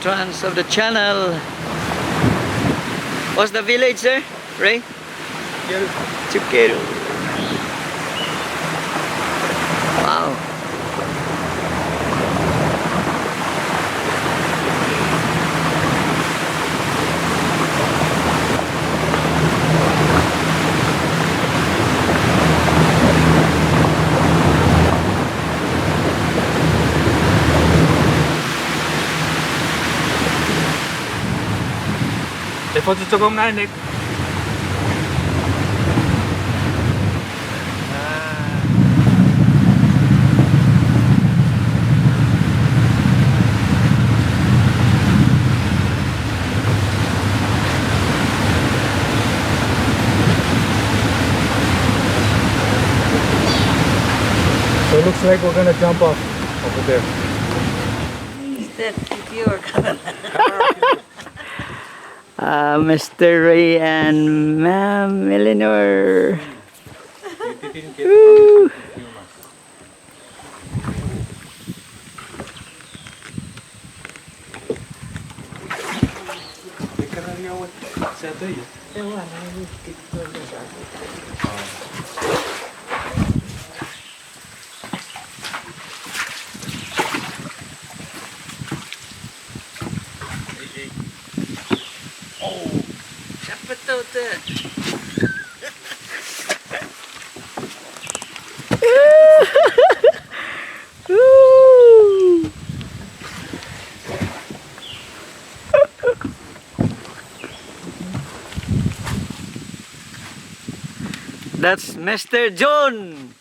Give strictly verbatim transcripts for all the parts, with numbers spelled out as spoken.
Friends of the channel. What's the village there, Ray? Chukeru. Wow. Efo chok om nainek. So it looks like we're gonna jump off over there. Is that your camera? Uh, Mister Ray and Ma'am Eleanor. Woo! Ei, ei. Oh, sapatote. Woo! That's Mister John.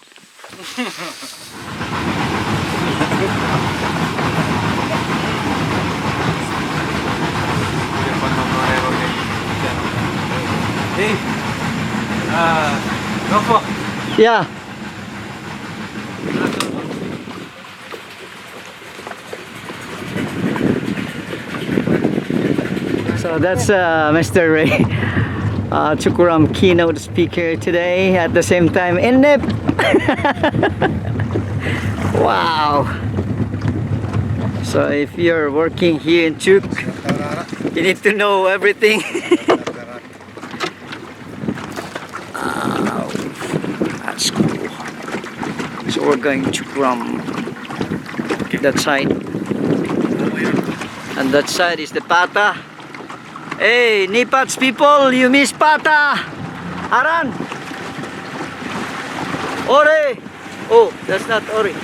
Hey, uh, Nofo. Yeah. So that's, uh, Mister Ray, uh, Chukuram keynote speaker today, at the same time, Enep. Wow. So if you're working here in Chuuk, you need to know everything. Wow, that's cool. So we're going to from that side. And that side is the Pata. Hey, Nipats people, you miss Pata. Aran. Ore. Oh, that's not Ori.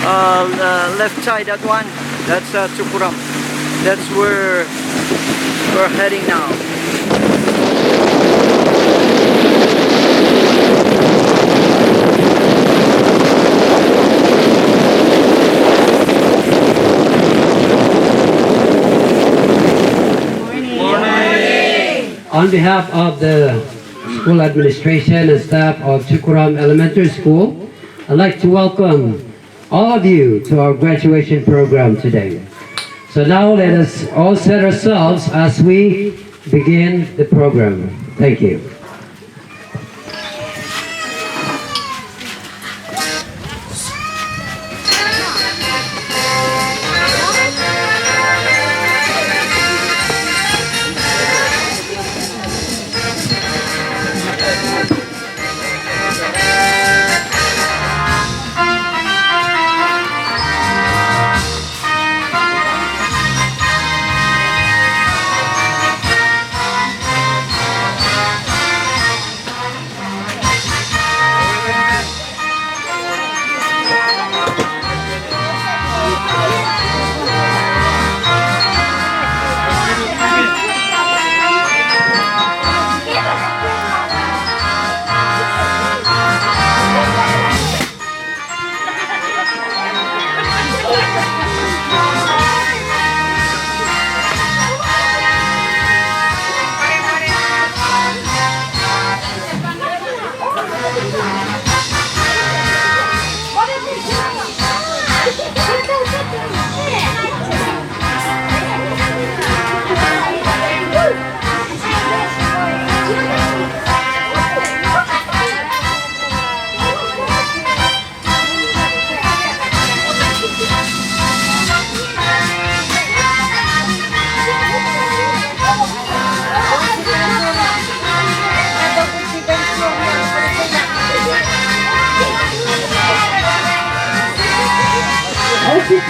Uh, uh, left side, that one, that's, uh, Chukuram. That's where we're heading now. On behalf of the school administration and staff of Chukuram Elementary School, I'd like to welcome all of you to our graduation program today. So now let us all set ourselves as we begin the program. Thank you.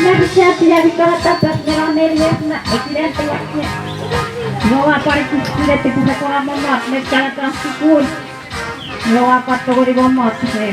Nge pwe sia tiami kona tapas me non nenier na ekinan tewakia. Nge ua pwan ikus pine tipis ekkoch mommot me kana kan sukun. Nge ua pwan tongeni mommot me.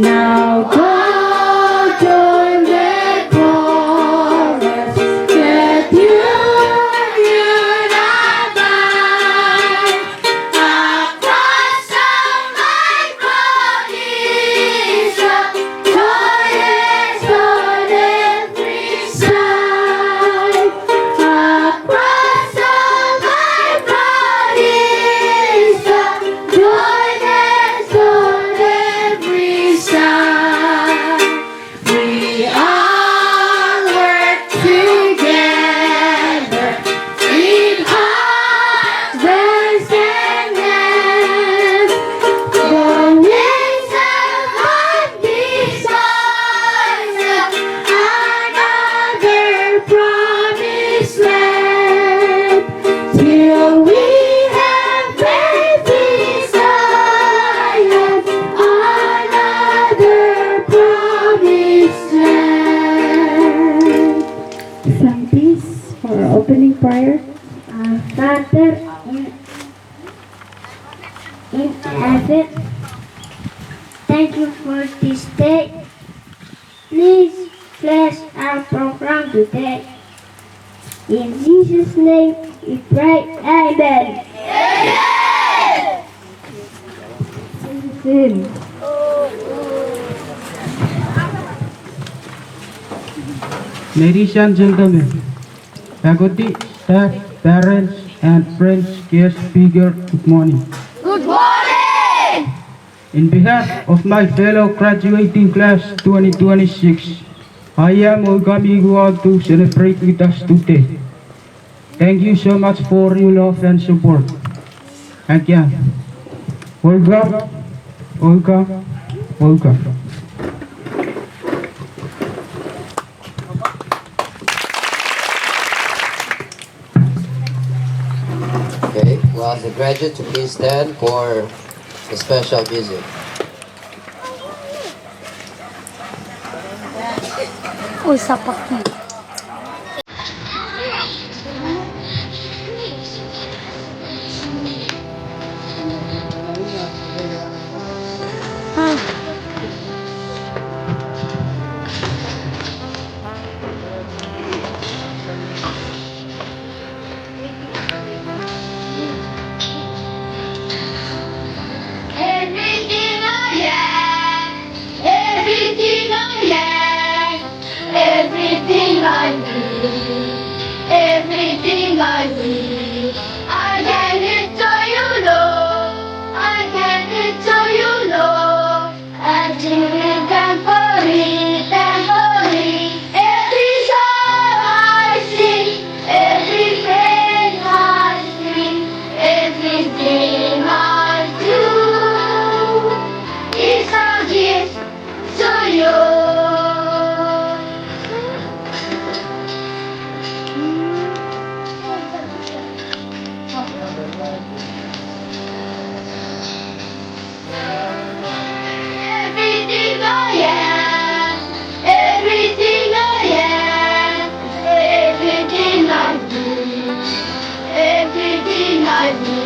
Now go join the chorus that you unite across all my bodies, join us on every side, across all my bodies, join us on every side. prayer. Our Father in, in heaven, thank you for this day. Please bless our program today. In Jesus' name we pray. Amen. Amen. Ladies and gentlemen, faculty, staff, parents, and friends, guest speaker, good morning. Good morning! In behalf of my fellow graduating class twenty twenty-six, I am welcoming you all to celebrate with us today. Thank you so much for your love and support. Again, welcome, welcome, welcome. Okay, we'll ask the graduate to please stand for the special music. Oi, sapaki. Everything I am, everything I am, everything I need, everything I need, I give it to you, Lord. I give it to you, Lord. I give it time for it, time for it. Every song I sing, every praise I sing, everything I do is a gift to you. Everything I am, everything I am, everything I do, everything I do,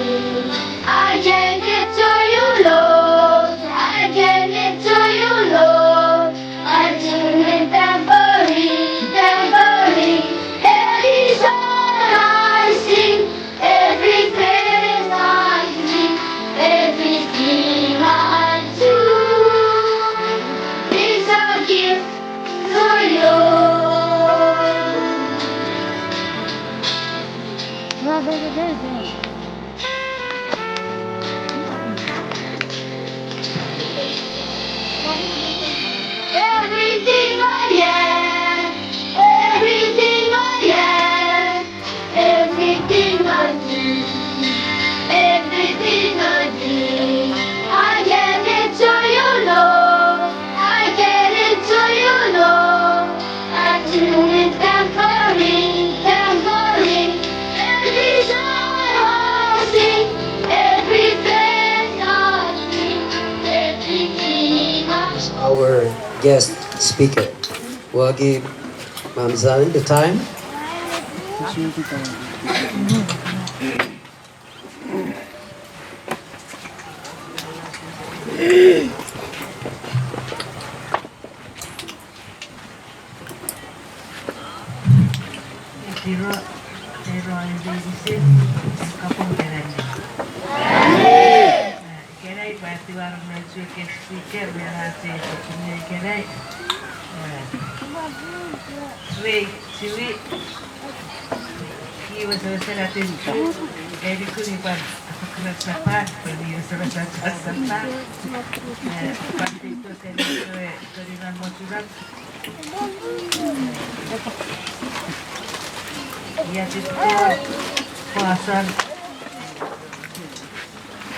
I give it to you, Lord. I give it to you, Lord. I give it time for it, time for it. Every song I sing, every praise I give, everything I do is a gift to you. Everything I am, everything I am, everything I need, everything I need, I give it to you, Lord. I give it to you, Lord. I give it time for it, time for it. Every song I sing, every praise I sing, everything I Our guest speaker. We'll give Mam Zan the time. Epiro, epiro, epiro, kapong kenai. Ikenai pwe etiwa non ach we guest speaker, me ach we speaker ikenai. Eh, Sui, Sui. Iwe sewese na tinchu. Eni kuni pwan afakrasapa, pwe ni sewese sapa. Eh, pwan tinchu seni sue, seni nan mochunan. Ia tinchu, pwan san.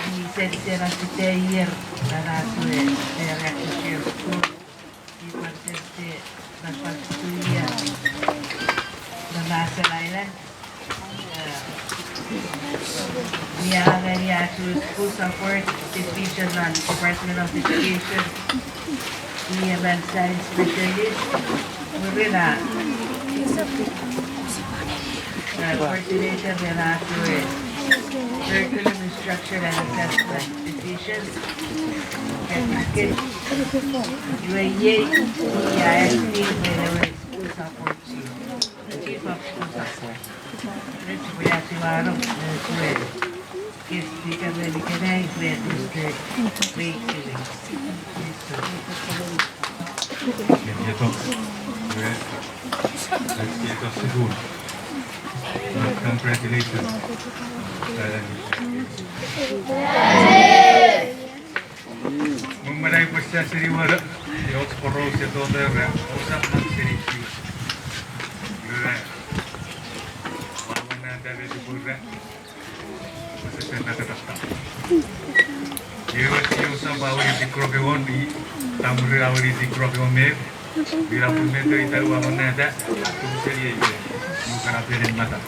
Ni sense na site ier, na na sue, sere sue. Ipwan sense, na pwan sue, na na selaila. Ia, ia, ia, to school support division non Department of Education. Ia, man science specialist. Murina. Coordinator ren ach ewe Curriculum Instruction and Assessment Division. Iwe iei, ia S D ren ewe School Support Team. Chief of School Support. Ren sipwe asiwano, eh, sipwe guest speaker ren ikenai, iwe Mister Ray Killing. Ieto, ieto sukun. Congratulations. Mwen ai pwe sia seni wara, ioch poraus etoto ra, ousap mak seni Jises. Ira, mama na ta me tupura. Ese fen nakatata. Ewe iosa ba weri tikroke won i, tamuri a weri tikroke won me, ira pun me toi taru amon nata, tum seri ei, yu kana penen mata.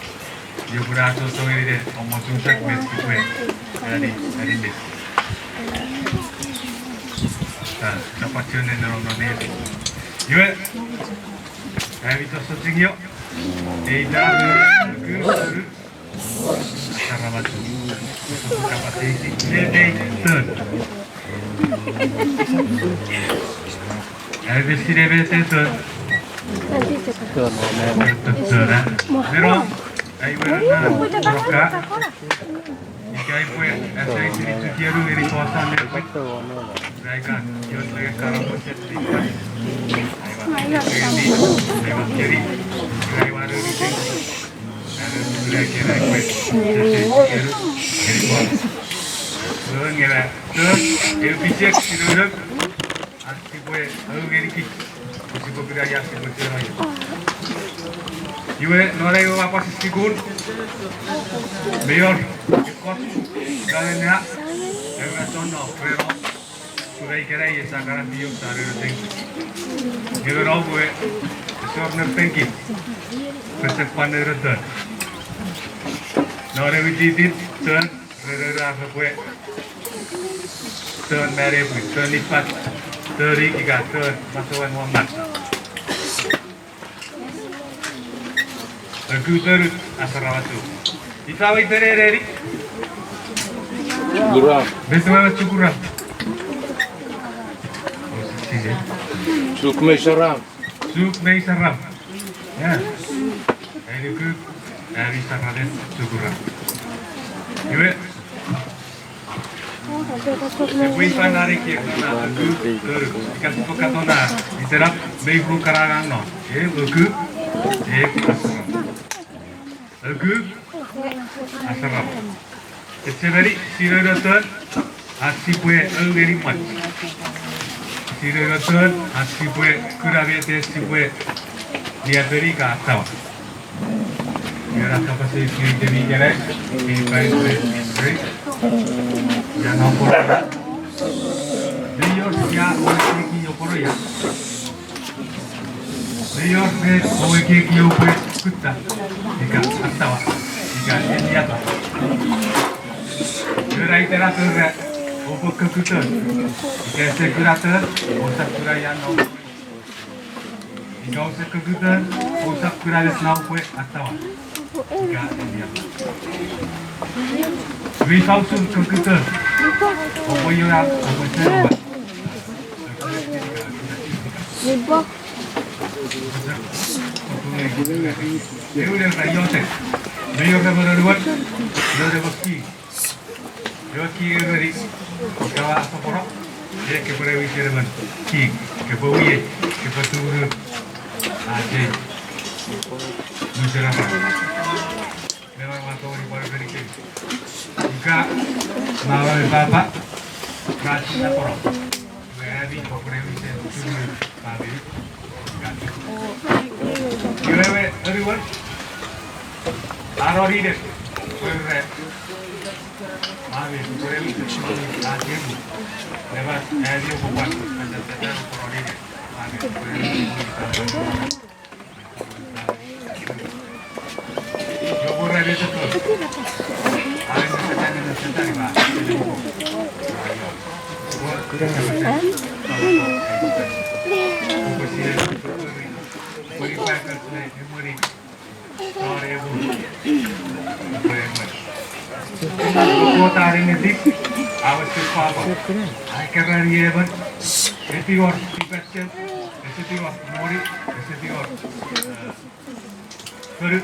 Yu kuna aso songeni ne, omo susak me sikwe, ani, ani me. Ta, ta patio ne nero no ne. Iwe, ami to sotingio, ei ta, ku, Iwe, non ai ua pasi sikul, me wor, ekkoch, galenia, ewe tonno, reno, Sura ikenai esa kana pio sa rero thank you. Nge me no pwe, esor ne thank you. Pese pan rero ton. No ne wititin ton, rero ra pwe. Ton mare pwe, ton ipat, ton ikika, ton masowan wamar. Aku tori asarama tu. Ifa wei tere reri? Gura. Betu ma chukuram. Suk mei saram. Suk mei saram. Ya. Ai nuku, ai saram chukuram. Iwe. Epwe ifa nari kiek na aku, ika sipwe katon na, iterap, mei ru karangang no. E, aku, e, asarama. Aku, asarama. Echemeni, sino ino ton, ach sipwe aungeni mwach. Sino ino ton, ach sipwe kuna met sipwe niapeni ka atawa. Iwe na kapas eis ngeni kemi ikenai, mi Vice President. Ia no poro. Mei wor sia wor ekieki oupwe ia. Mei wor met oupwe ekieki oupwe kutta. Ika atawa. Ika eniata. Iwe ra itena tora oupwe kokuton. Ika ese kuna ton, ousap kuna ia no. Ika ouse kokuton, ousap kuna met na oupwe atawa. Ika enia. Iwe ifa usun kokuton. Oupwe iona, oupwe senowa. Ewe ne ra iotek. Me iore mo nonuan, iore mo ki. Ewe ki ereni, ika wa soporo, e kepwe ne wisen emon king, kepwe wie, kepwe tumunu, a, kei. Nuserapa. Me ma wa tongeni pwan ereni kei. Ika, ma wa me papa, ra si soporo. Iwe ami kopwe ne wisen tumunu, famini. Iwe, iwe, everyone. Aro nine. Iwe, iwe. Amen. Iwe, iwe. Amen. Tori epwe. Epwe emwen. Kot a nengetik, a wesen pwapwa. A ikerani emon, ese tingor tipachem, ese tingor moni, ese tingor, eh, fonu,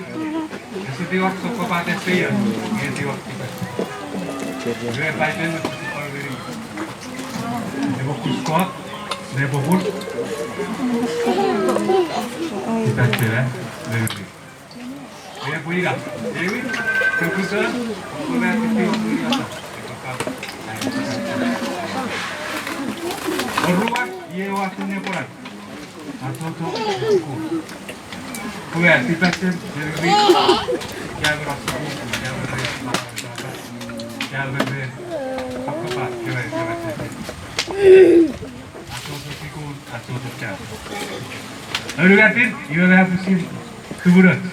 ese tingor sokkopaten feioch, nge tingor tipachem. Iwe Paipen me sipwe ngeni. Epwe pwisin Kot, me popun. Tipachem, eh, me Epwe ina, ewin, kukusa, oruan, iei ua tune pora. Atoto, ku. Kue, tipachem, ewin, kawe ra sukun, kawe ra, kawe ra, kawe ra, kawe ra. Achocho sukun, achocho chok. Aunungatin, iwe ua pwisin tumunoch.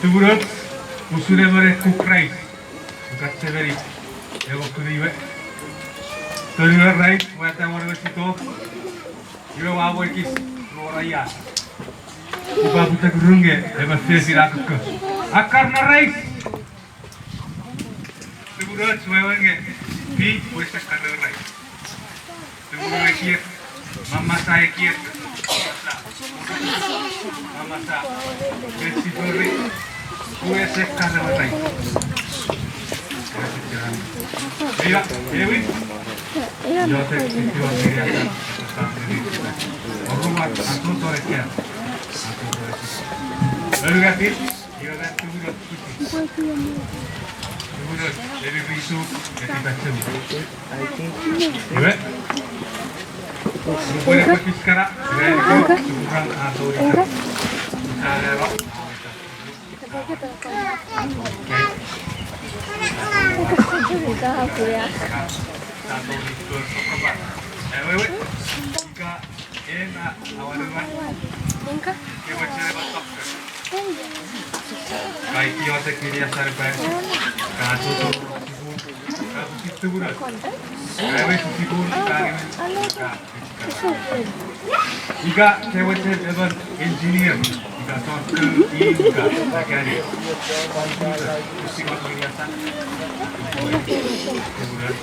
Tumunoch, usun emon e kuk rais. Uka chemeni, ewe kuni we. Tumunoch rais, wata won ewe sito. Iwe ua wekis, wora ia. Ipa putek runge, emon fefin a kokko. Akar na rais. Tumunoch wewe nge, pi pwe ese kar ewe rais. Tumunoch ekiek, mamasa ekiek, mamasa, mamasa, met sipwe ri, pwe ese kar ewe rais. Ia, ewin, iotek, itiwa, kiriata, oruan, atoto ekiek, atoto ekiek. Aunungatin, Ena, aua nuan. Inka? Kewe chene matokka. Kai kiotek ngeni asar pai. Ka toto sukun. Ka pusi tumunoch. Ka ewe sukun, ka ewe. Ka. Inka, kewe chene emon engineer. Inka, doctor, inka, mechanic. Pusi ngeni asar. Tumunoch.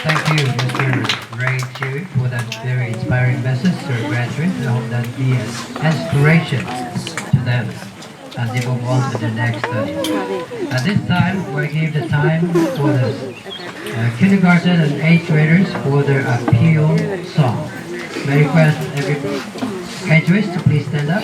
Thank you, Mister Ray Chewy, for that very inspiring message to our graduates. I hope that be an inspiration to them as they move on to the next study. At this time, we give the time for the, uh, kindergarten and eighth graders for their appeal song. May I request every graduates to please stand up.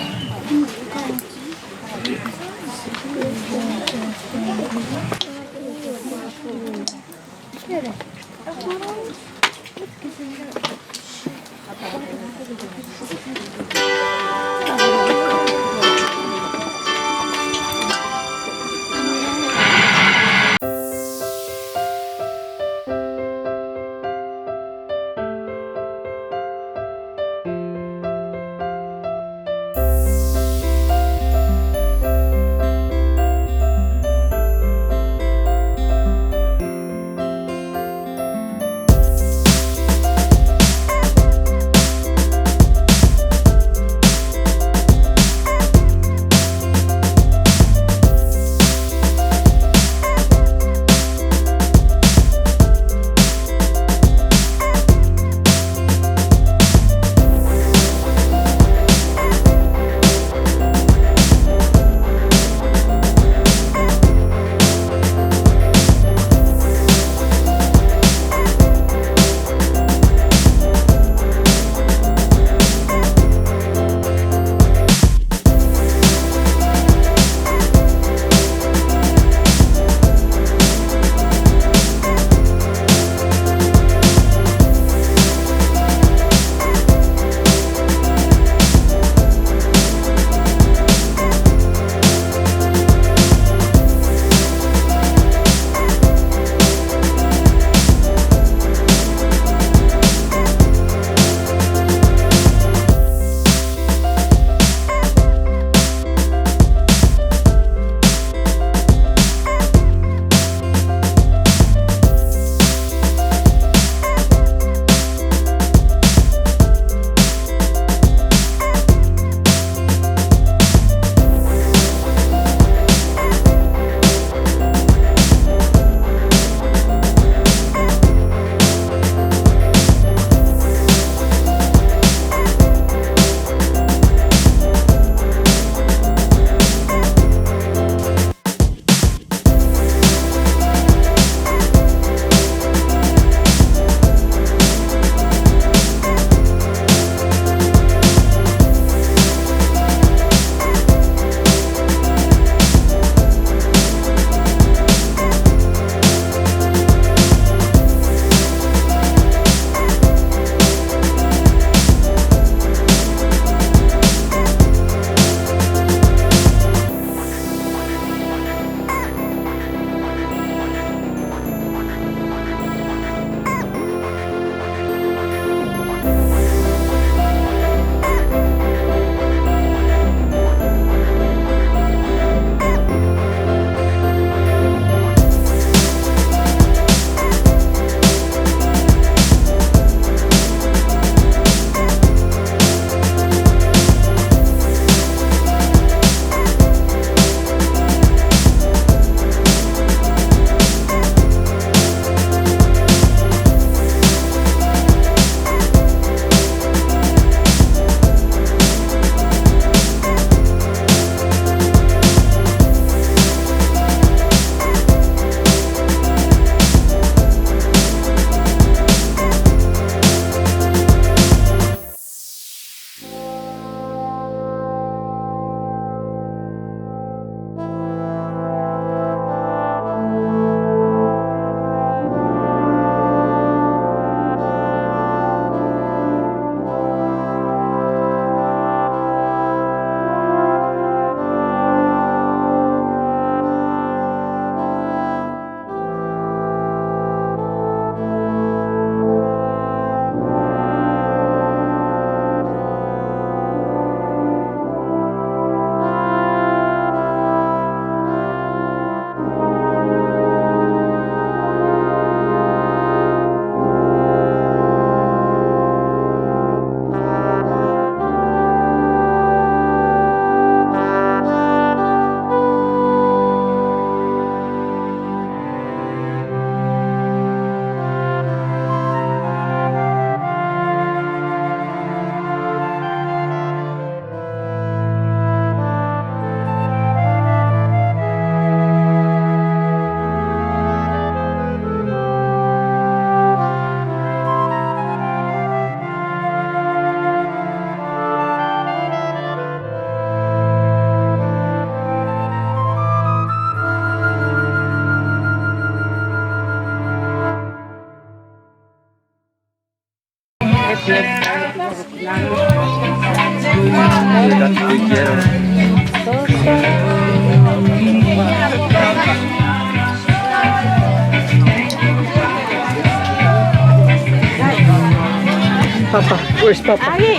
Papa, where's Papa? Angi.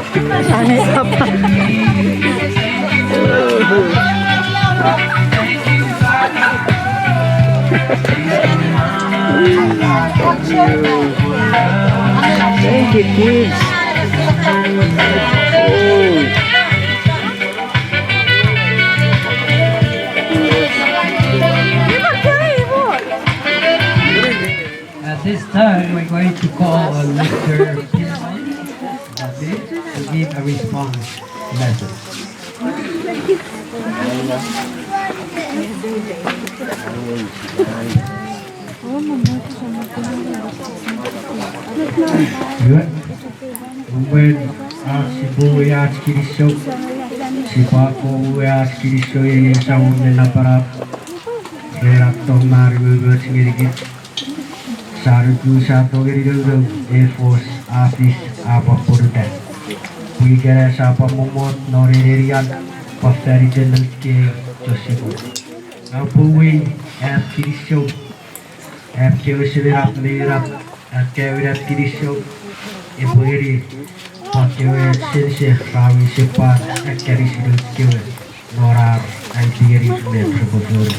Angi, Papa. Thank you, kids. Oh. At this time, we're going to call on Mister Philemon David to give a response message. Iwe, mwen ach sipwe uwei ach kinisou, sipwe akkom uwei ach kinisou ngeni ewe Samon mi napanap ren an tong me an umoumoch ngenikich. Sia nuku sia tongeni nounou ei fos a fis a pwan pwonueta. Pwe ikenai sia pwan mommot non ei nenian pwan fan iten nouch kewe chon sukun. Ngang upwe uwei am kinisou, am kewe semenap me inap, am kewe nap kinisou, epwe ngeni pwan kewe sense ra wisen pwan akkanis nouch kewe non ar aiti ngenir met repwe fori.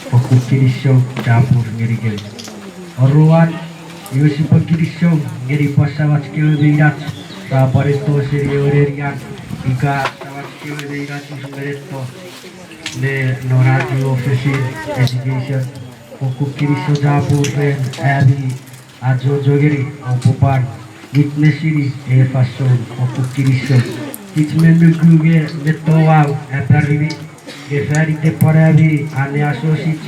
Fokkun kinisou chapur ngenikemi. Oruan, iwe sipwe kinisou ngeni pwan samach kewe me inach ra pwan etto seni ewe nenian, ika samach kewe me inach usun meneto me non ach office education. Fokkun kinisou chapur ren ami achocho ngeni o pwan witness ngeni ei fansoun. Fokkun kinisou. Kich mi nuku nge mettoch a aparimi nge fan iten pwan ami anneasosich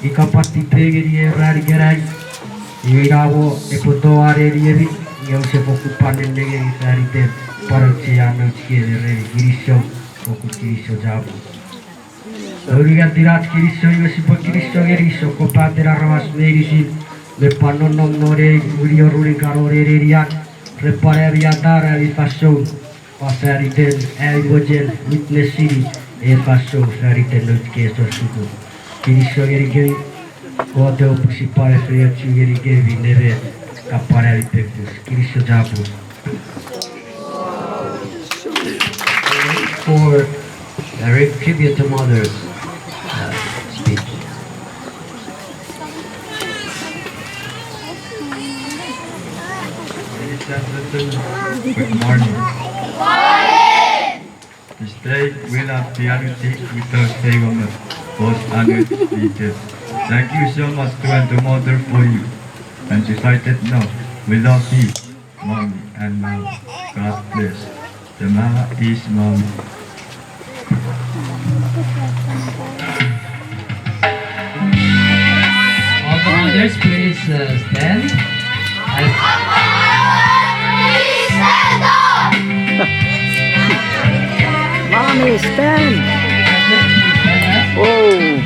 ika pwan tipe ngeni ei ran ikenai. Iwe inamo epwe towau neniemi, nge use fokkun pwan nennengeni fan iten pwan auchean nouch kewe me remi. Kinisou, fokkun kinisou chapur. Aunungatin ach kinisou iwe sipwe kinisou ngeni sokkopaten aramas meinisin me pwan nonnom non ei uniorunin kanon ei nenian, ren pwan ami atar ami fansoun pwan fan iten ami mochen witness ngeni ei fansoun fan iten nouch kewe chon sukun. Kinisou ngenikemi, Kot epwe sipwe pwan efeiochu ngenikemi nemenem, ka pwan ami pekpus. Kinisou chapur. For the re-, tribute to mothers, uh, speech. Ladies and gentlemen, good morning. This day will not be anything without Seigomer, both and with details. Thank you so much to and to mother for you, and decided no, we love you. Mommy and Mama, God bless. The Mama is Mommy. All the mothers, please, uh, stand. As Mommy, stand. Oh.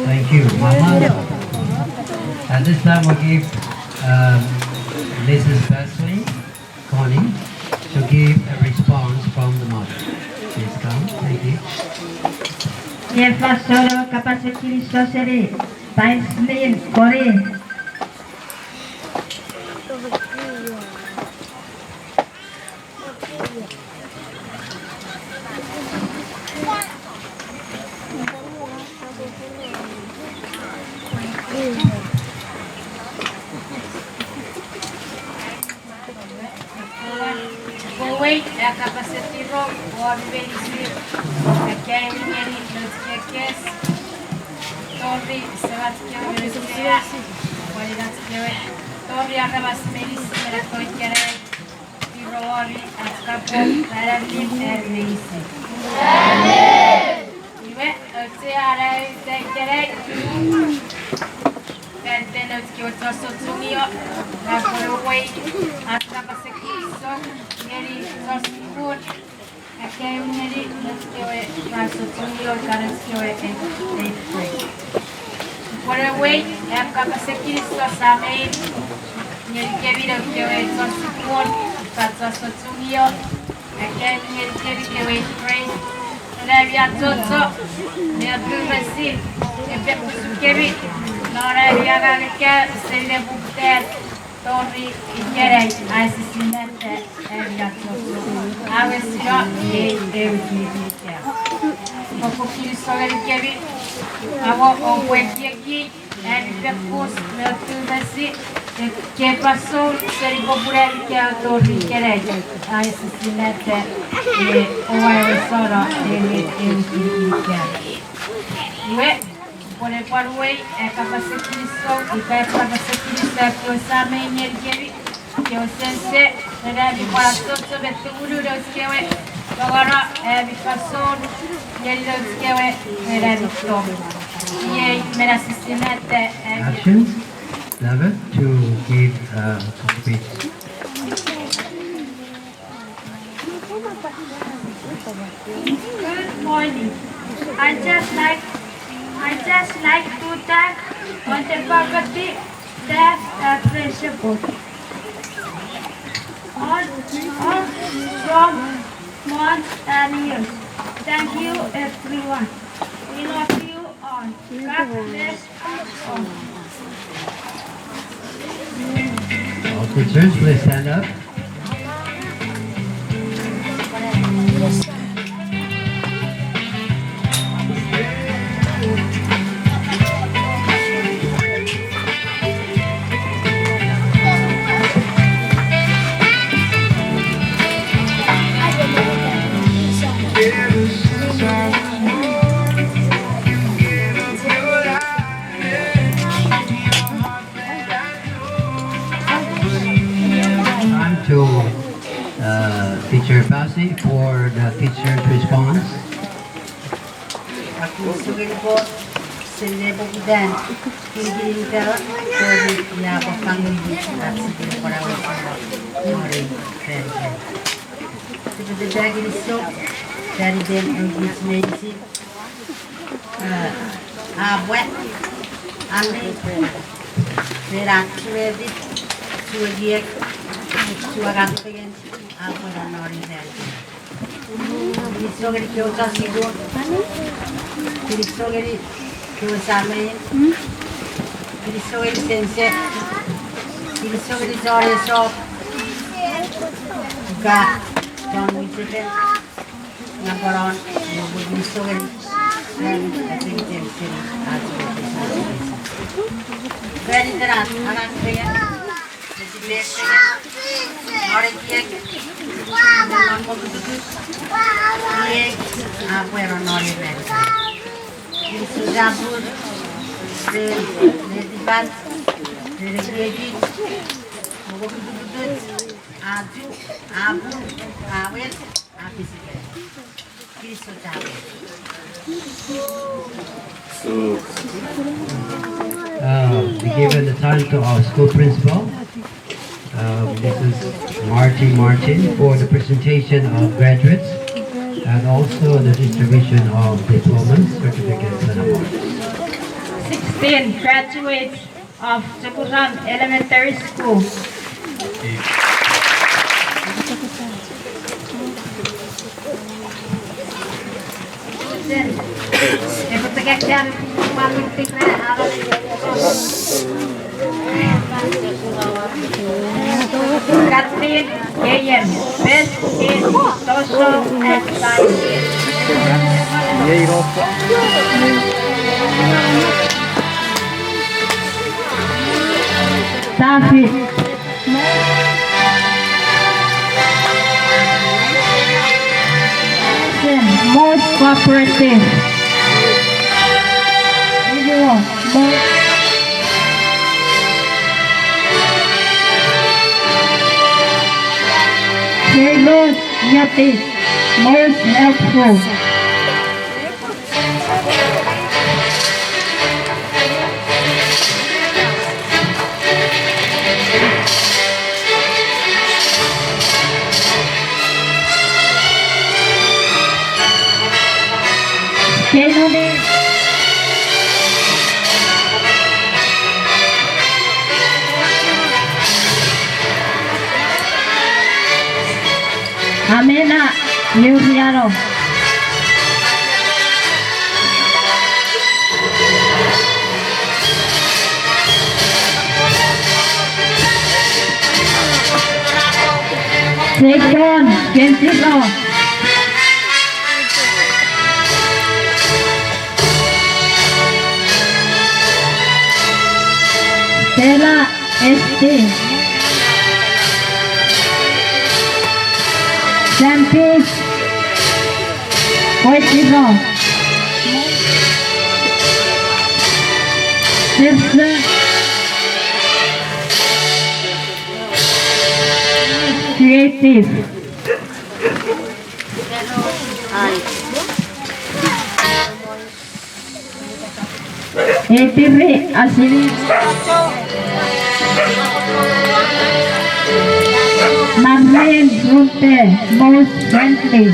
Thank you, Mama. At this time, we'll give um, Missus Basley Connie to give a response from the mother. Please come. Thank you. Ifa solo kapasen kinisou seni Basley Connie. Wei, a kapasen tiro won meinisin, akkaewin ngeni nouch kewe kes, tori semach kewe, pwan inach kewe, tori aramas meinisin me non ekkewe ikenai, tirowori ach kapong, ran annim, ami meinisin. Iwe, auchean ai uta ikenai fan iten nouch kewe chon sochungio, nge pwan wei ach kapasen kinisou ngeni chon sukun, akkaewin ngeni nouch kewe chon sochungio, ika nouch kewe eighth grade. Pwan wei am kapasen kinisou sa mefi ngenikemi nouch kewe chon sukun, ika chon sochungio, akkaewin ngenikemi kewe eighth grade, ren ami achocho me atufesi, epwe pusin kemi non ami angang ika seni nepoputan tori ikenai, a esisinnata ami achocho, a wesino ei ewe kinikin ika. Oupwe kinisou ngenikemi, awo oupwe ekieki ami pekkus me atufesi, ekkei fansoun seni popun ami kewe tori ikenai, a esisinnata me oua wesino ewe ewe kinikin ika. Iwe, pwan pwan wei am kapasen kinisou, ika am kapasen kinisou kewe sa mefi ngenikemi kewe sense, ren ami pwan achocho me tumunu nouch kewe, tongeno ami fansoun ngeni nouch kewe ren ami tong. Iei mi esisinnata ami. Action. David to give a speech. Good morning. I just like I just like to thank on the faculty, staff, and principal. All, all from months and years. Thank you, everyone. We love you all. God bless us all. All teachers, please stand up. Time to uh, Teacher Pasi for the teacher's response. Kinisou ngeni Kot seni nepoputan kinikin ika, tori ia pwan fangeni ach sipwe pwan awesano nori fanitan. Sipwe teta kinisou fanitan ekis meinisin. Apwe, ami, ren ach sueki, suekiek, suekan fengen, apwe nonori fanitan. Kinisou ngeni kewe chon sukun. Kinisou ngeni kewe sa mefi. Kinisou ngeni sense. Kinisou ngeni chon esop. Ika chon mwichefen. Nge pwan, nge pwan kinisou ngeni, ren ach ekiek seni ach ekiek. Ren itenato, angang fengen, netipei fengen, non ekiek, non mokutukut, iei, apwe nonori ren. Kinisou chapur, ren netipach, ren ekiekich, mokutukutun, achu, apun, awet, apisipen. Uh, we give the time to our school principal, uh, Missus Martin Martin, for the presentation of graduates. And also the distribution of diplomas, certificates, and awards. Sixteen graduates of Tukuram Elementary School. Katrin Keien, Best in Social and Science. David. Most cooperative. Iwo, most. Jacob Nyotis, most helpful. Kenoni. Amena Yuriano. Sekon Kentiro. Stella Esti. Sampis Koitiro. Sirse Creative. Eitiri Asini. Marlene Runte, most friendly.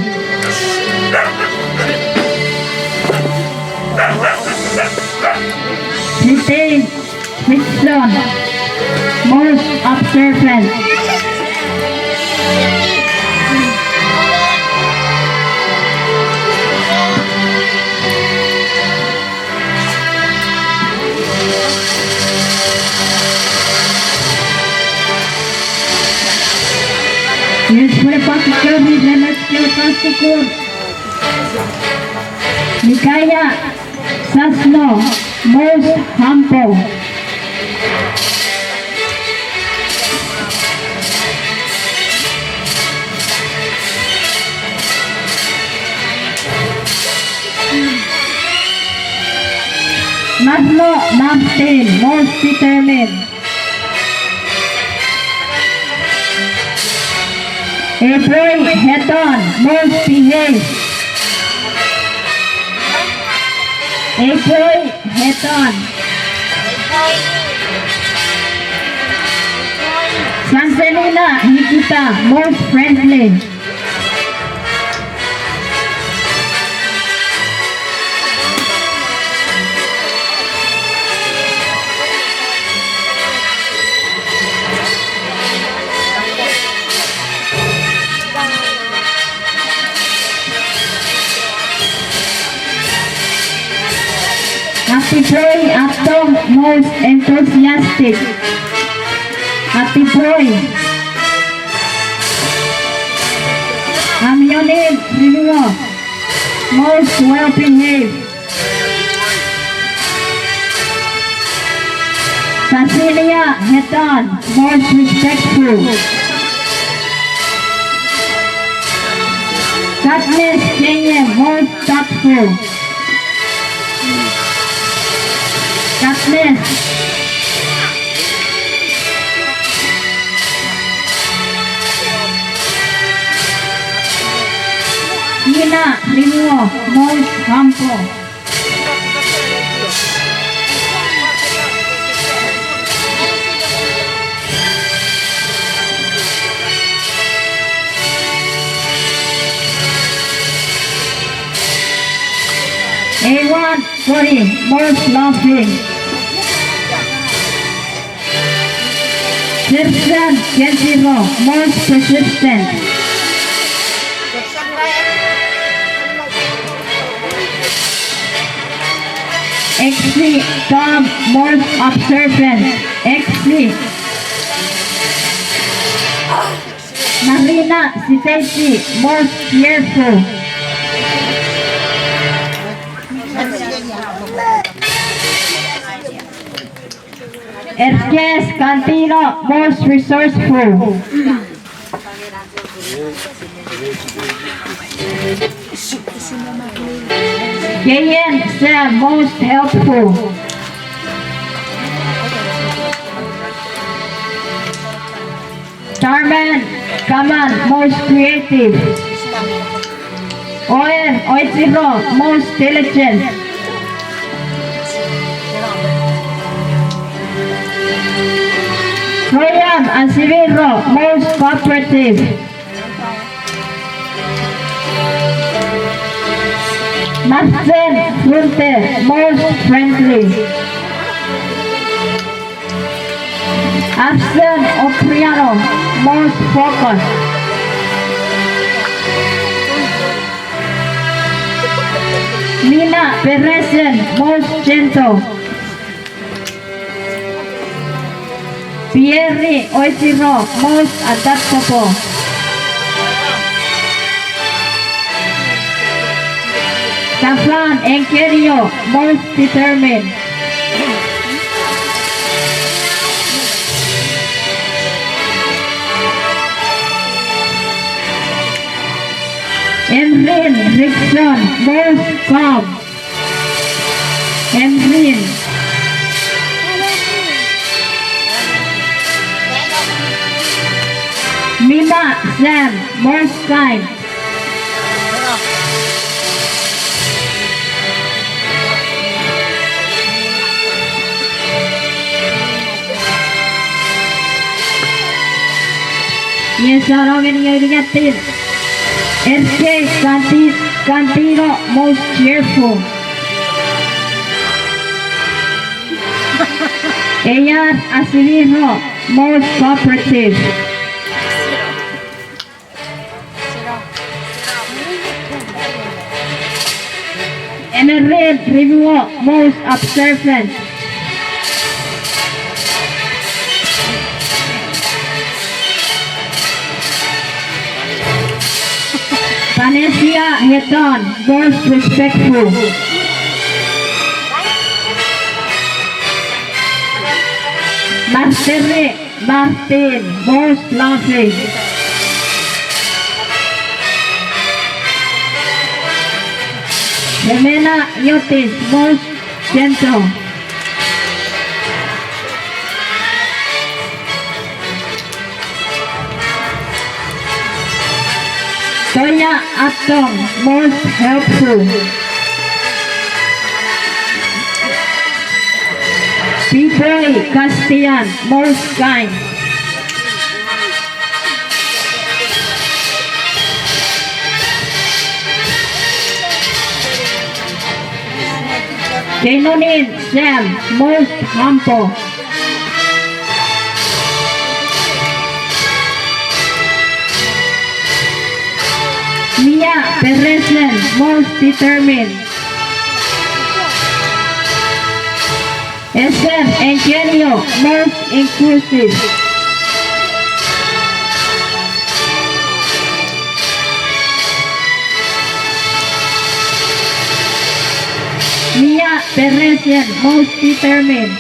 Retain Whitson, most observant. Yes, pwe pwan kori nenet ke pwan sukun. Mikaia Sasno, most humble. Marlo Martin, most determined. April Heton, most behave. April Heton. Sanselina Nikita, most friendly. Atipoi Atom, most enthusiastic. Atipoi Amionin Rinuo, most well behaved. Cecilia Heton, most respectful. Katniss Kenya, most thoughtful. Katniss. Ina Rinuo, most humble. Ewan Kori, most loving. Sersan Kenjiro, most persistent. Exi Tom, most observant. Exi. Marina Sitesi, most cheerful. Erkes Kantino, most resourceful. Keien Sam, most helpful. Tarman Kaman, most creative. Oen Oichiro, most diligent. Royam Asimiro, most cooperative. Marcel Frunte, most friendly. Arsen Opriano, most focused. Mina Peresen, most gentle. Pieri Oichiro, most adaptable. Tafan Enkenio, most determined. Emrin Rickson, most calm. Emrin. Mina Sam, most kind. Iei sa no ngeni ewe unungatin. Erkei Kanti-, Kantino, most cheerful. Eyar Asimiro, most cooperative. Emeren Rimuo, most observant. Panesia Heton, most respectful. Martere Martin, most loving. Semena Iotis, most gentle. Toya Atong, most helpful. Pipoi Kastian, most kind. Keinonin Sam, most humble. Mia Peresen, most determined. Esther Enkenio, most inclusive. Mia Peresen, most determined.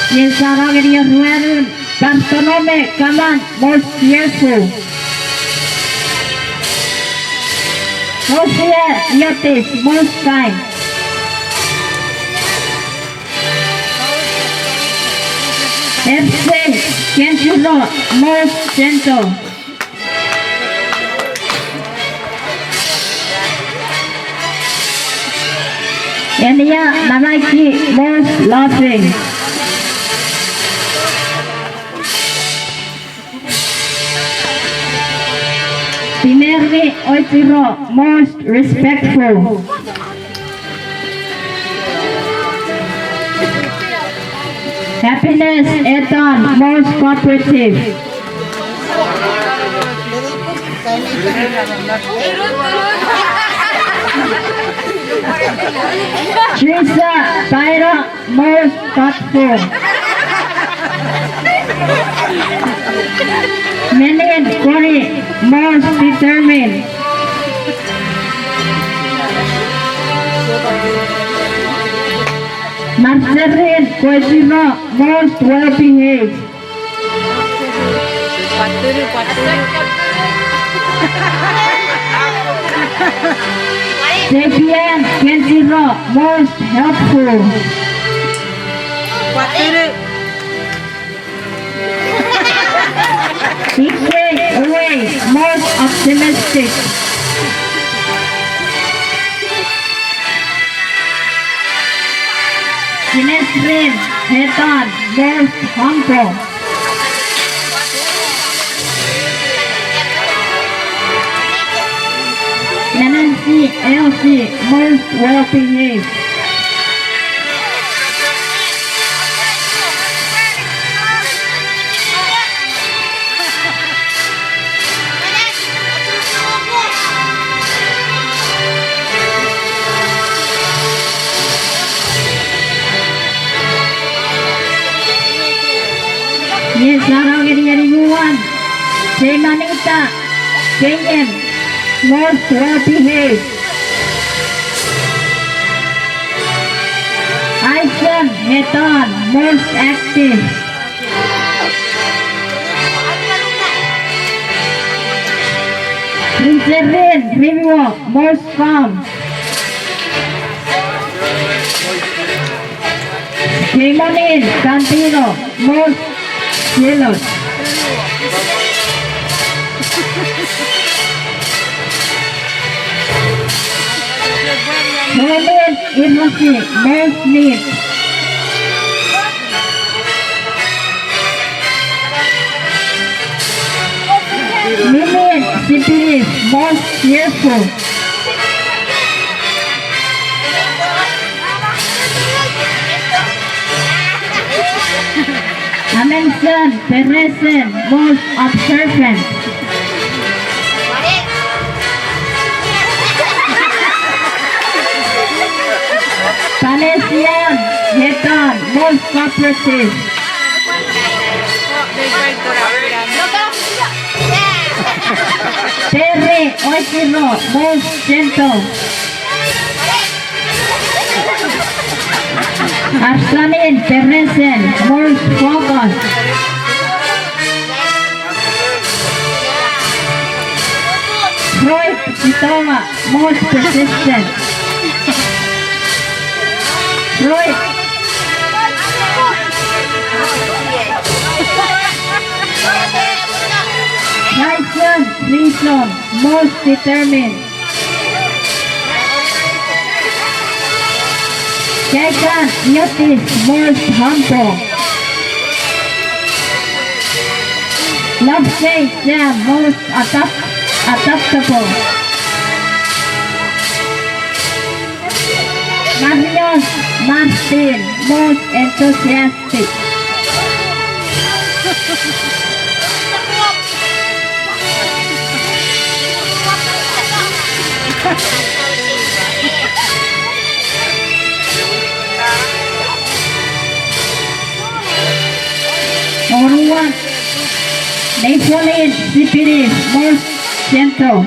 Iei sa no ngeni oruanun. Bartolome Kaman, most cheerful. Rosie Iotis, most kind. Ersei Kenjiro, most gentle. Enia Namaki, most loving. Timermi Oitiro, most respectful. Happiness Eton, most cooperative. Teresa Pairo, most thoughtful. Menin Kori, most determined. Marceline Koitiro, most well behaved. Paturu, paturu. Sepian Kentiro, most helpful. Paturu. Ikkei Uwei, most optimistic. Kinesrin Hetan, most humble. Nancy Elsie, most well behaved. Nge sa no ngeni, ngeni muan, Seimanita Kengen, most well behaved. Aisen Hetan, most active. Rinserin Rimuo, most calm. Keimonin Kantino, most jealous. Ronin Irosi, most neat. Mimien Sipilis, most cheerful. Amundsen Teresen, most observant. Panesian Hetan, most cooperative. Terry Oitiro, most gentle. Arsanin Teresen, most focused. Roy Sitowa, most persistent. Roy. Tyson Rison, most determined. Kaitan Iotis, most humble. Love Faith, yeah, most adapt-, adaptable. Marius Martin, most enthusiastic. Oruan, Nathan Sipilis, most gentle.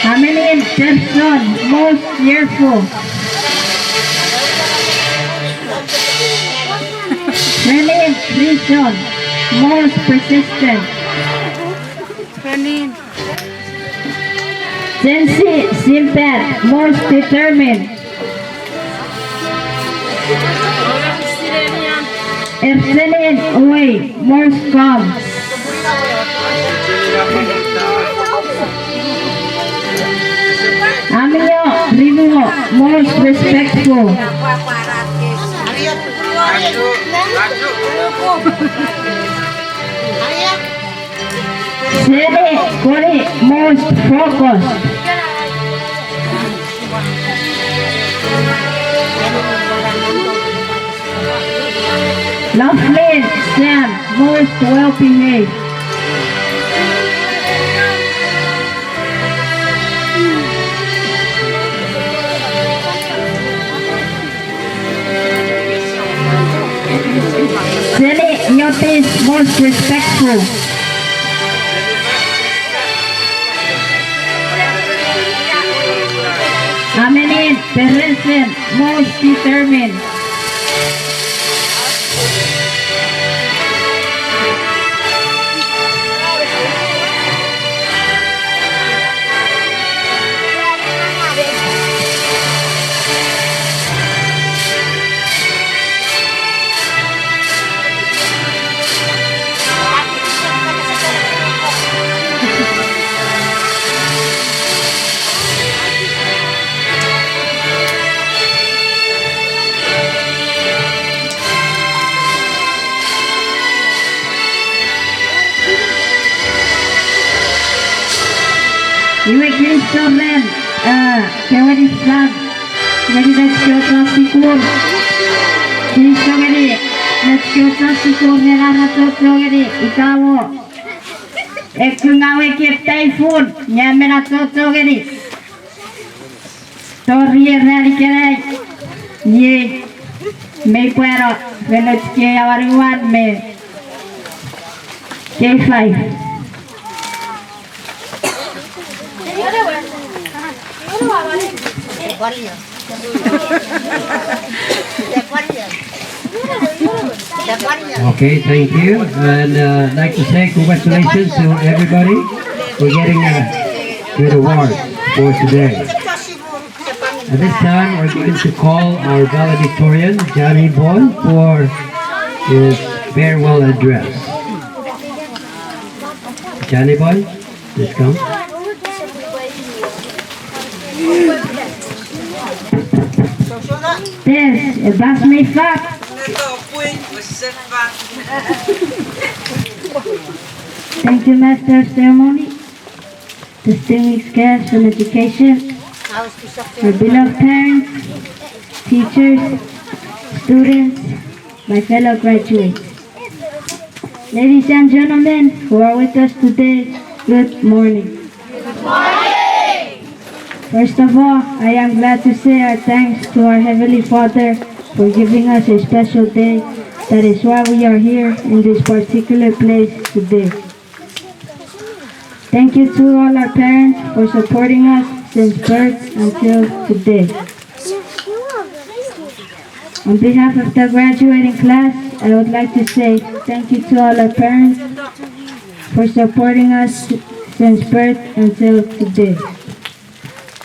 Amelian Person, most cheerful. Renin Rison, most persistent. Renin. Sensi Simpat, most determined. Ersenin Uwei, most calm. Most respectful. Seni Kori, most focused. Laughlin, Sam, most well behaved. Seni Nyotis, most respectful. Amenin, Peresen, most determined. Iwe kinisou ren, a, kewe niffang ngeni met kewe chon sukun. Kinisou ngeni met kewe chon sukun ren ar achocho ngeni ika mo ekkungawe keptaifun nge a men achocho ngeni. Tori ei ran ikenai, iei mei pwano ren ach kei awanuan me kei five. Okay, thank you. And uh, I'd like to say congratulations to everybody for getting a good award for today. At this time, we're going to call our valedictorian, Johnny Boy, for his farewell address. Johnny Boy, please come. Yes, a bus may fuck. Thank you, Master of Ceremony. Distinguished guests from education, my beloved parents, teachers, students, my fellow graduates. Ladies and gentlemen who are with us today, good morning. First of all, I am glad to say our thanks to our Heavenly Father for giving us a special day. That is why we are here in this particular place today. Thank you to all our parents for supporting us since birth until today. On behalf of the graduating class, I would like to say thank you to all our parents for supporting us since birth until today.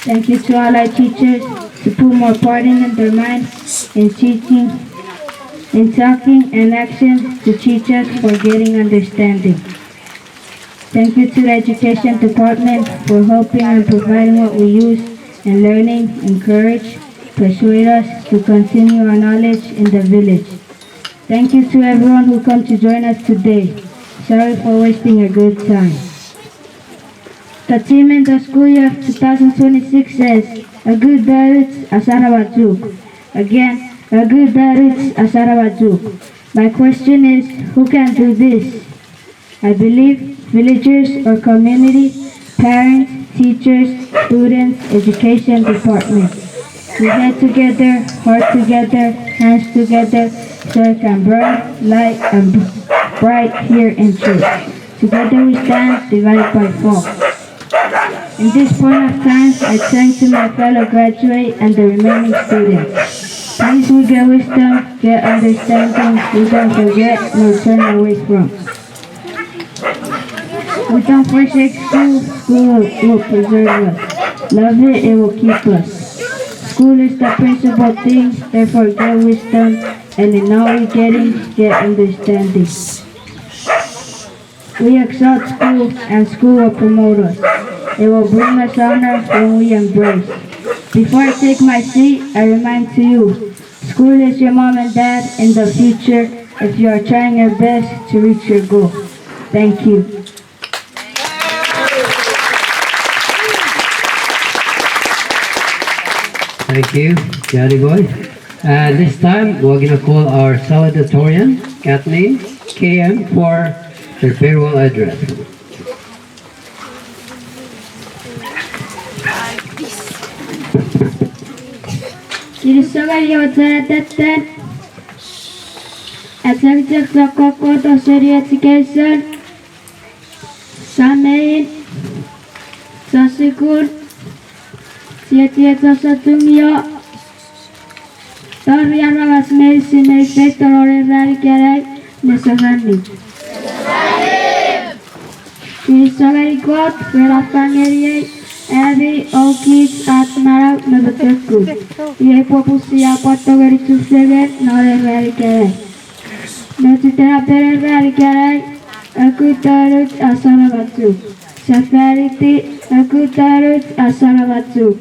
Thank you to all our teachers to put more part in their mind in teaching, in talking and action to teach us for getting understanding. Thank you to the education department for helping and providing what we use in learning, encourage, persuade us to continue our knowledge in the village. Thank you to everyone who come to join us today. Sorry for wasting a good time. The theme in the school year of two thousand twenty-six says, Oku Taruch Asarama Chuuk. Again, Oku Taruch Asarama Chuuk. My question is, who can do this? I believe villagers or community, parents, teachers, students, education department. We head together, heart together, hands together, so it can burn light and bright here in Chuuk. Together we stand, divided by fall. In this point of time, I turn to my fellow graduate and the remaining students. Please, we get wisdom, get understanding, we don't forget, nor turn away from. We don't forsake school, school will preserve us. Love it, it will keep us. School is the principal thing, therefore get wisdom, and in all we getting, get understanding. We exalt school, and school will promote us. It will bring us honor when we embrace. Before I take my seat, I remind to you, school is your mom and dad in the future if you are trying your best to reach your goal. Thank you. Thank you, Johnny boy. And this time, we're gonna call our salutatorian, Kathleen K M, for her farewell address. Kinisou ngeni och atetten, achocho chok kokkoto seni education, samein, chon sukun, chiechi chon sochungio, tori aramas meinisin mi feito non ei ran ikenai, nesoponon. Kinisou ngeni Kot ren a fang ngeniei, ami, o kich ach manau me pochokun. Iei popun sia pwan tongeni chufengen non ei ran ikenai. Nouch itenapen ei ran ikenai, ekuttonuch asaramachuk. Sefaniti, ekuttonuch asaramachuk.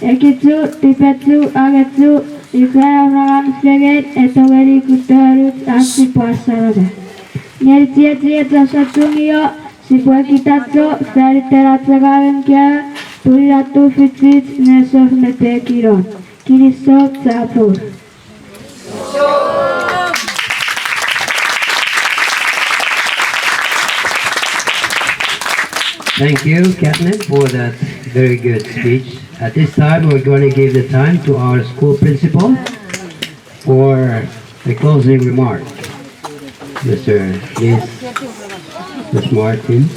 Ekichu, tipechu, angechu, ika ewe ra ngang fengen e tongeni kuttonuch ach sipwe asarama. Ngeni chiechi chon sochungio, sipwe kitacho fan iten ach angangen kewe, pun ina tufichich nesoponon me pekinon. Kinisou chapur. Thank you, Kathleen, for that very good speech. At this time, we're going to give the time to our school principal for the closing remark. Mister Yes, Miss Martin.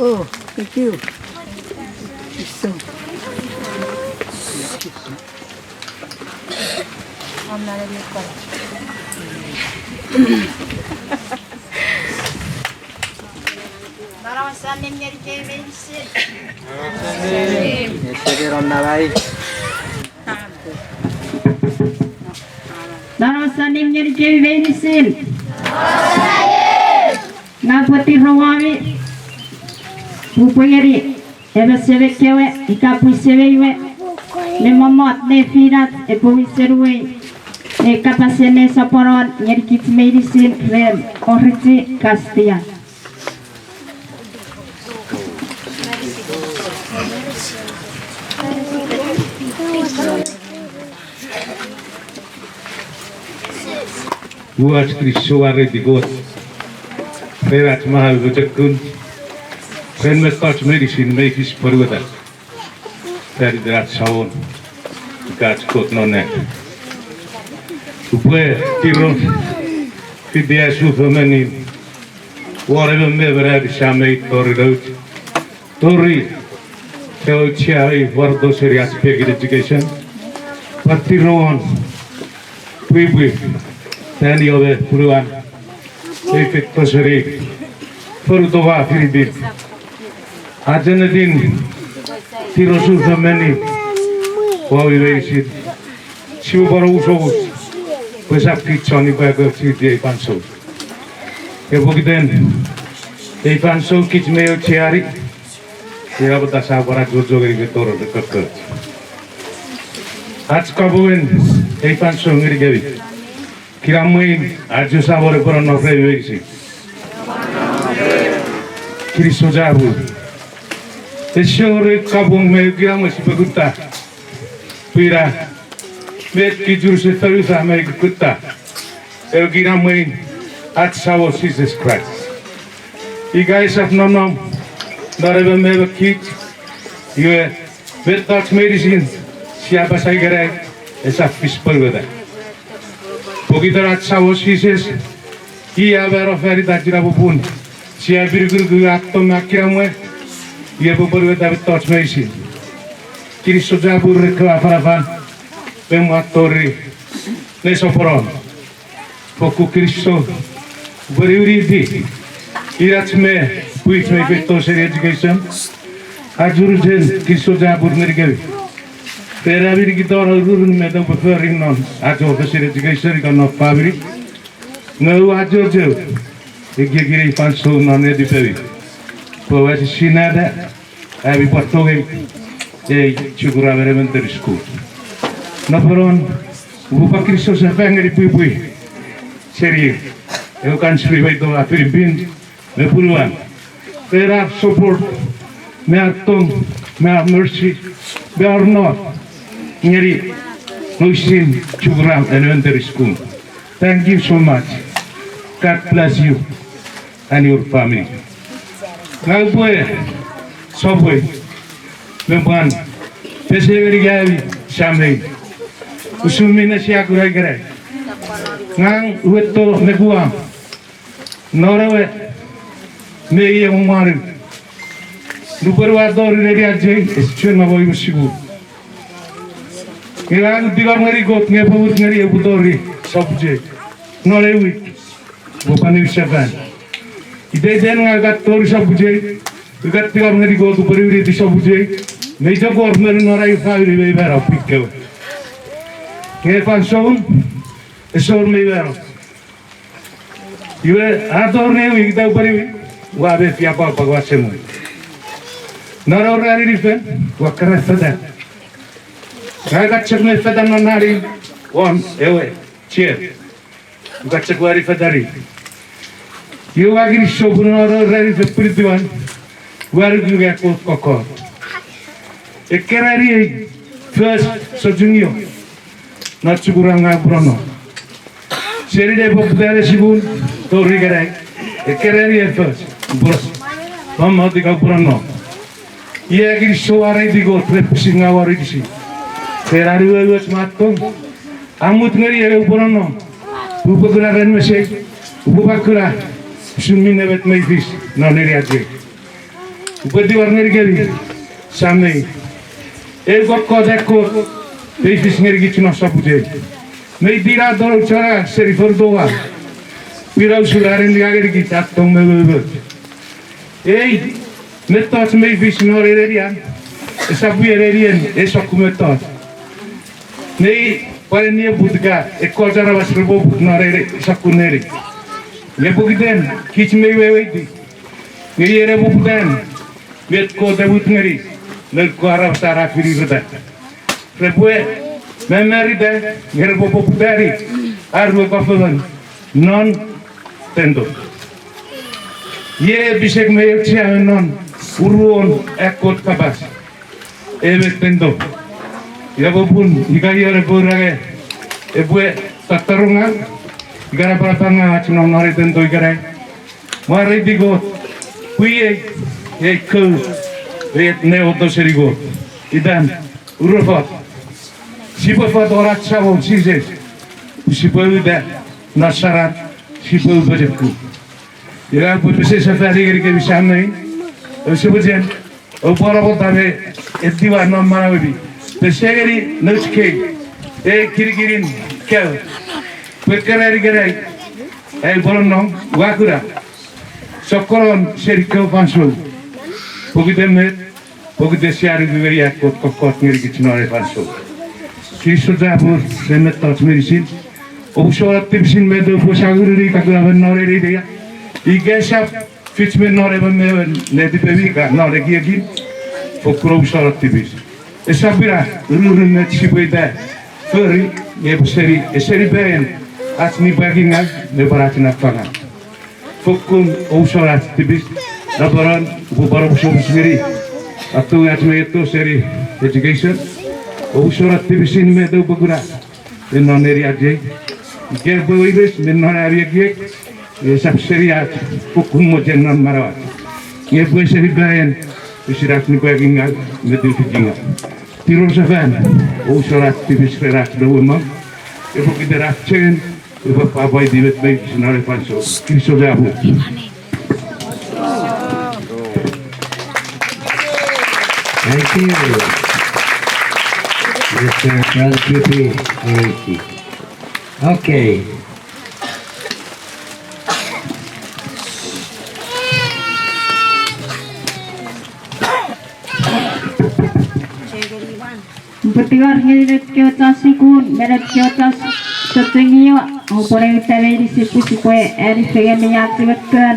Oh, thank you. So. Manauen Sunday ngeni kemi meinisin. Manauen Sunday ngeni kemi meinisin. Ngang upwe tiro womi, upwe ngeni emon semei kewe ika pwisin semei we, me mommot nefinach epwe wisen uwei, me kapasen nesoponon ngeni kich meinisin ren Oriti Kastia. Ua kinisou ngeni Kot ren ach manau me pochokun, ren mettoch meinisin mi fis pwonueta. Fan iten ach Samon ika ach Kot non nang. Upwe tiro fiti ai sufon meni won emon me emon ami sa mei tori nouch, tori ewe auchean ei wareto seni ach pekin education. Pwan tiro won pwipwi Taniel me punuan, ei feito seni fonu Toma Filipin. Ach ennetin tiro sufon meni womi meinisin. Sipwe pwan omusomus pwe sap kich chon nipwakoch fiti ei fansoun. Nge pokiten ei fansoun kich mi aucheani, ina pwata sa pwan achocho ngeni me tori ne kokkoch. Ach kapongen ei fansoun ngenikemi, kinamwen ach Samon epwe nonnom remi meinisin. Kinisou chapur. Ese wor kapong me kinamwe sipwe kutta, pwe ina met kich unusen fonufan mi kukutta, ewe kinamwen ach Samon Jises Kraist. Ika esap nonnom non emon me emon kich, iwe mettoch meinisin sia apasa ikenai esap fis pwonueta. Pokiten ach Samon Jises, i a mano fan itach, ina popun sia apinukunuku a tong me a kinamwe, i epwe pwonueta mettoch meinisin. Kinisou chapur ren ekkewe afanafan me mwatori. Ne soponon, fokkun kinisou, pwe niwiniti inach me pwich mei feito seni education, ach unusen kinisou chapur ngenikemi ren ami nikitano ururun met oupwe fori non ach otosen education ika non famini. Nge ua achocho ekiekin ei fansoun non netipemi pwe ua esisinata ami pwan tongei ei Chukuram Elementary School. Noponon, upwe pwan kinisou sefan ngeni pwipwi seni ewe country mei tongei Philippines me punuan ren ar support me ar tong me ar mercy me ar not ngeni nousin Chukuram Elementary School. Thank you so much. God bless you and your family. Ngang upwe sopwei me pwan pesei ngeni ami sam me in usun minne sia kuna ikenai. Ngang ueto me Guam non ewe me iei mwanin. Nupwen ua tori nenian chei, ese chuen nom imw sukun. Nge ngang tingor ngeni Kot nge pwe mut ngeni upwe tori sopw chei non ei wik, upwe pwan niwin sefan. Iteiten ngang ua tori sopw chei, ua tingor ngeni Kot upwe niwiniti sopw chei, me ita Kot me non ai famini mei mano pwin kewe. Nge fansoun, ese wor mei mano. Iwe, a tori ewe wik ita upwe niwin, ua mefi apwangapwang ua semwen. Non ewe ranin fen, ua keran fetan. Ngang ua chok me fetan non nanin won ewe chair. Ua chok weri fetanin. Iwe ua kinisou pun non ewe ranin fen pwinitiwan, ua nuku nge Kot kokkot. Ekkena iei first sochungio non Chukuram ngang upwe nonnom. Seni ne poputa ne sukun tori ikenai, ekkena iei first, upwe mommot ika upwe nonnom. Iei kinisou ua aiti Kot ren pwisin ngang ua ritisi ren an umoumoch me an tong. A mut ngeniei upwe nonnom, upwe kuna ren mesei, upwe pwan kuna usun minne met mei fis non nenian chei. Upwe tingor ngenikemi sam me in, eu kokkot an Kot mei fis ngenikich non sopw chei. Mei tinato chon angang seni fontowa, pwin a usun an ennea ngenikich an tong me umoumoch. Ei mettoch mei fis non ei nenian, esap ina nenien ei sokkun mettoch. Mei pwan enioput ika ekkoch aramas repwe oput non ei sokkun neni. Nge pokiten kich mei weweiti, nge iei epwe poputan met Kot a mut ngeni noun kewe aramas ra finireta. Repwe mamarita, nge repwe poputani ar we government non tendo. Iei pisek me auchea non uruon an Kot kapas. Ewe tendo. Ina popun ika ion epwe ura nge epwe tatarungaw ika napanapangaw ach nonnom non ei tendo ikenai, mwareiti Kot pwe iei ei kou me ne oto seni Kot itan urufot. Sipwe fat won ach Samon Jises, pwe sipwe uta non saram, sipwe upochokun. Ina pwe pesei sefani ngenikemi sam me in, ouse mochen oupwe pwan apwonueta me etiwa non manauemi, pesei ngeni nouch kei ei kinikinin kaeo, pwe ekkena ikenai ai upwe nonnom, ua kuna sokkonon seni kewe fansoun. Pokiten met? Pokiten sia nuku ngeni an Kot kokkot ngenikich non ei fansoun. Kinisou chapur ren mettoch meinisin. Ousona tipisin met oupwe sangununi ka kuna me non ei neni ia, ika esap fich me non emon me emon netipemi ika non ekiekin, fokkun ousona tipis. Esap ina ururun met sipwe ita fori, nge epwe seni, eseni paen ach nipwakingaw me pwan ach naf fangau. Fokkun ousona ach tipis. Napanon upwe pwan omusomus ngeni atungach me eto seni education. Ousona tipisin met oupwe kuna me non neni achei. Ika epwe weires me non ami ekiek, esap seni ach fokkun mochen non manauach, nge epwe seni paen pwisin ach nipwakingaw me tufikingaw. Tirou sefan, ousona tipis ren ach nouemong, epwe kiten ach chen, epwe pwapwaiti met mei fis non ei fansoun. Kinisou chapur. Thank you. Mister Brother P P, thank you. Okay. Upwe tingor ngeni noun kewe chon sukun me noun kewe chon sochungio, oupwe uta meinisin pwe sipwe ani fengen me ach ewe kon.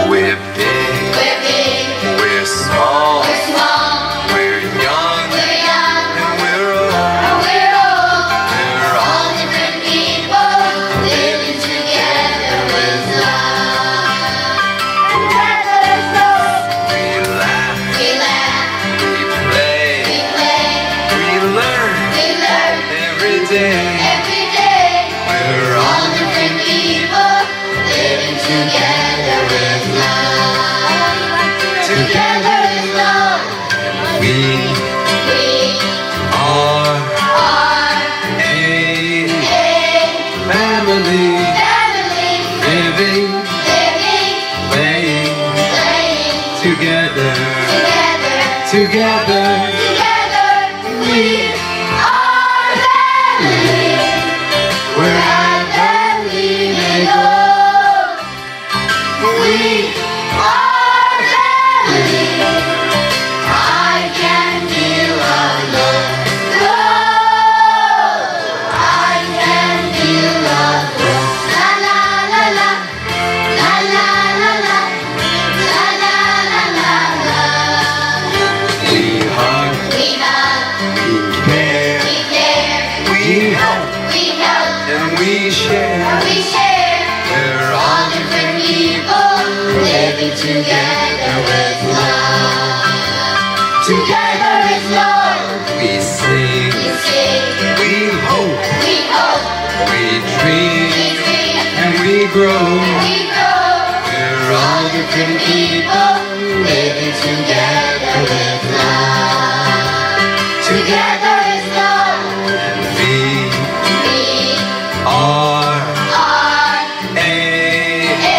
We're big. We're big. We're small. We're small. We're young. We're young. And we're old. And we're old. We're all different people living together with love. Together is love. We laugh. We laugh. We play. We play. We learn. We learn. Every day. Every day. We're all different people living together with love. Together is love. We, we are, are a, a family, family, living, living, playing, playing together, together, together, together. We are family, wherever we may go. We are family. I can feel our love. Oh, I can feel our love. La, la, la, la. La, la, la, la. La, la, la, la, la. We hug. We hug. We care. We care. We help. We help. And we share. And we share. We're all different people living together with love. Together is love. We sing. We sing. We hope. We hope. We dream. We dream. And we grow. And we grow. We're all different people living together with love. Together is love. We, we are, are a, a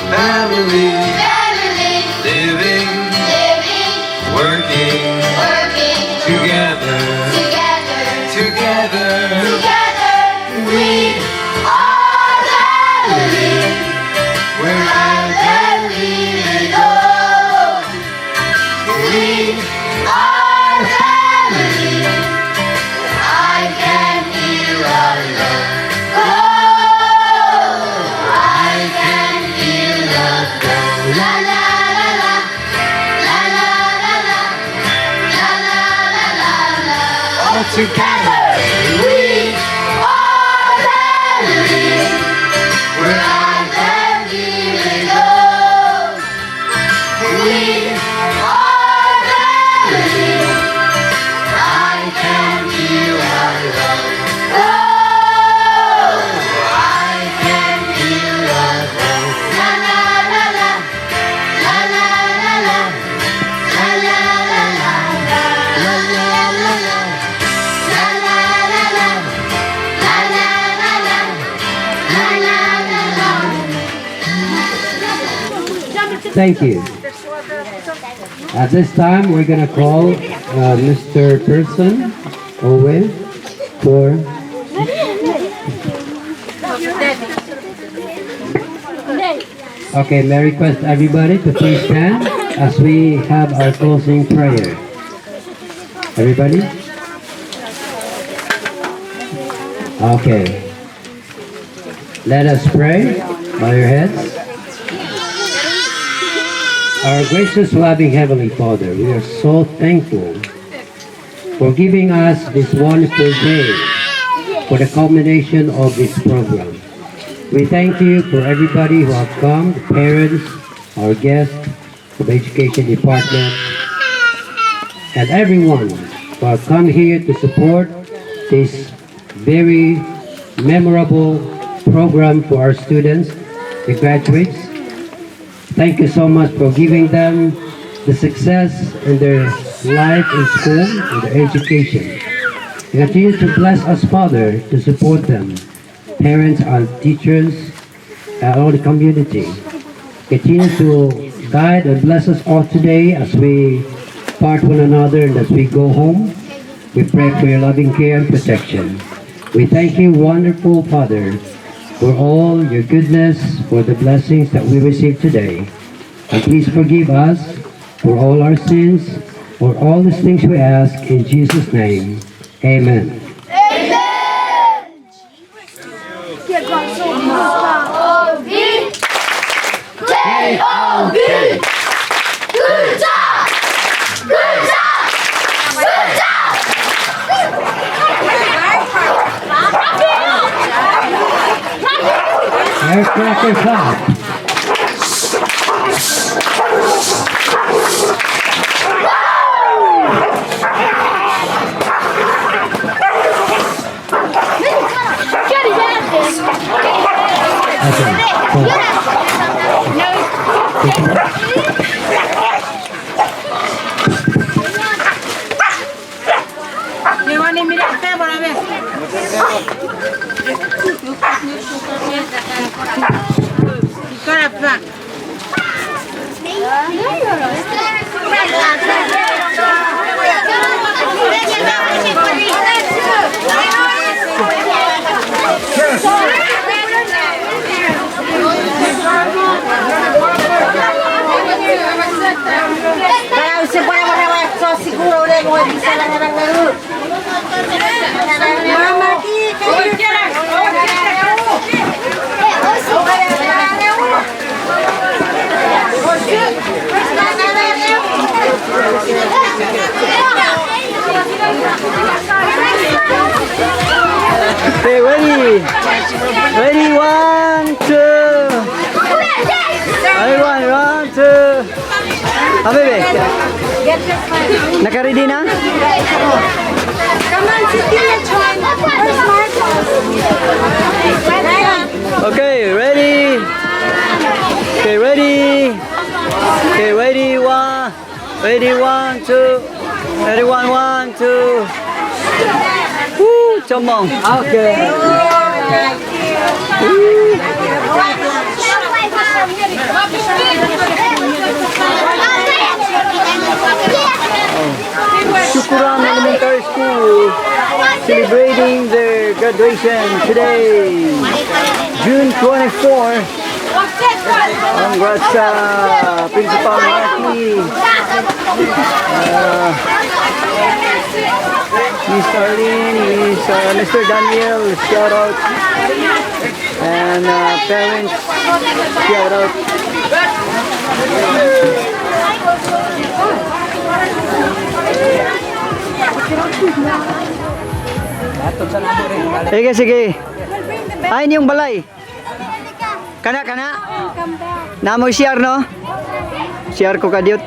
family, family, living, living, working, working, together, together, together, together. We are family, wherever we may go. We are family. I can feel our love. Oh, I can feel our love. La, la, la, la. La, la, la, la. La, la, la, la, la. All together, we are family. Wherever we may go. We are family. I can feel our love. Oh, I can feel our love. La, la, la, la. La, la, la, la. La, la, la, la. La, la, la, la. La, la, la, la. La, la, la, la. La, la, la, la. Thank you. At this time, we're gonna call, uh, Mister Person Owen for. Okay, may I request everybody to please stand as we have our closing prayer. Everybody? Okay. Let us pray. Bow your heads. Our gracious, loving Heavenly Father, we are so thankful for giving us this wonderful day for the culmination of this program. We thank you for everybody who have come, the parents, our guests, the education department, and everyone who have come here to support this very memorable program for our students, the graduates. Thank you so much for giving them the success in their life in school, in their education. And continue to bless us, Father, to support them, parents and teachers, and all the community. Continue to guide and bless us all today as we part one another and as we go home. We pray for your loving care and protection. We thank you, wonderful Father, for all your goodness, for the blessings that we receive today. And please forgive us for all our sins, for all these things we ask in Jesus' name. Amen. K O V. Good job! Good job! Good job! Air cracker pop. Okay, ready. Ready, one, two. Everyone, one, two. Abebe. Nakari dina? Come on, sit here, John. Where's Marcos? Okay, ready. Okay, ready. Okay, ready, one. Ready, one, two. Ready, one, one, two. Woo, chommong. Okay. Woo. Shukuram Elementary School celebrating their graduation today, June twenty-fourth. Congrats, uh, Principal Marky, uh, Miss Arlene, Miss, uh, Mister Daniel, shout out, and, uh, parents, shout out. Ege sege. Ai niung balai. Kana, kana. Namo siar no. Siar ko kadiot.